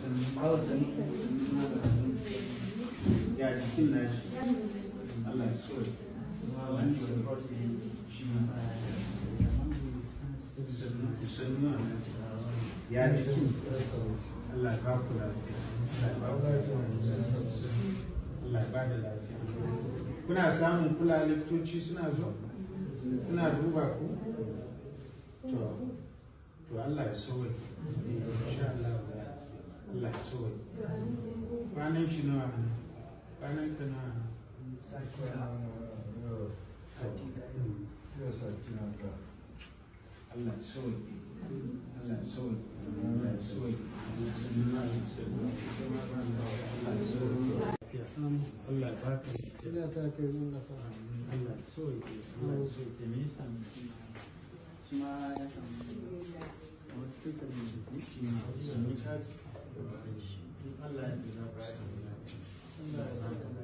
Sannu. Ya jikin nashi? Allah ya so. Sannu sannu. Ya jikin? Allah ya ba ku lafiya. Allah ya ba ku lafiya. Allah ya ba da lafiya. Kuna samun kula, likitoci suna zo suna duba ku? To Allah ya sauke. Insha Allah, Allah ya sauke. Kwanan shi nawa? Kwanan ka nawa? Allah ya sauke. Allah ya sauke. Allah ya sauke. Allah ya sauke. Allah ya baka. Ina ta kai mun nasa. Allah ya sauke. Allah ya sauke. Me yasa? Shi ma ya samu wasu kinsa ne. Sannu ka. In Allah ya yarda za ku samu lafiya. Allah ya baka.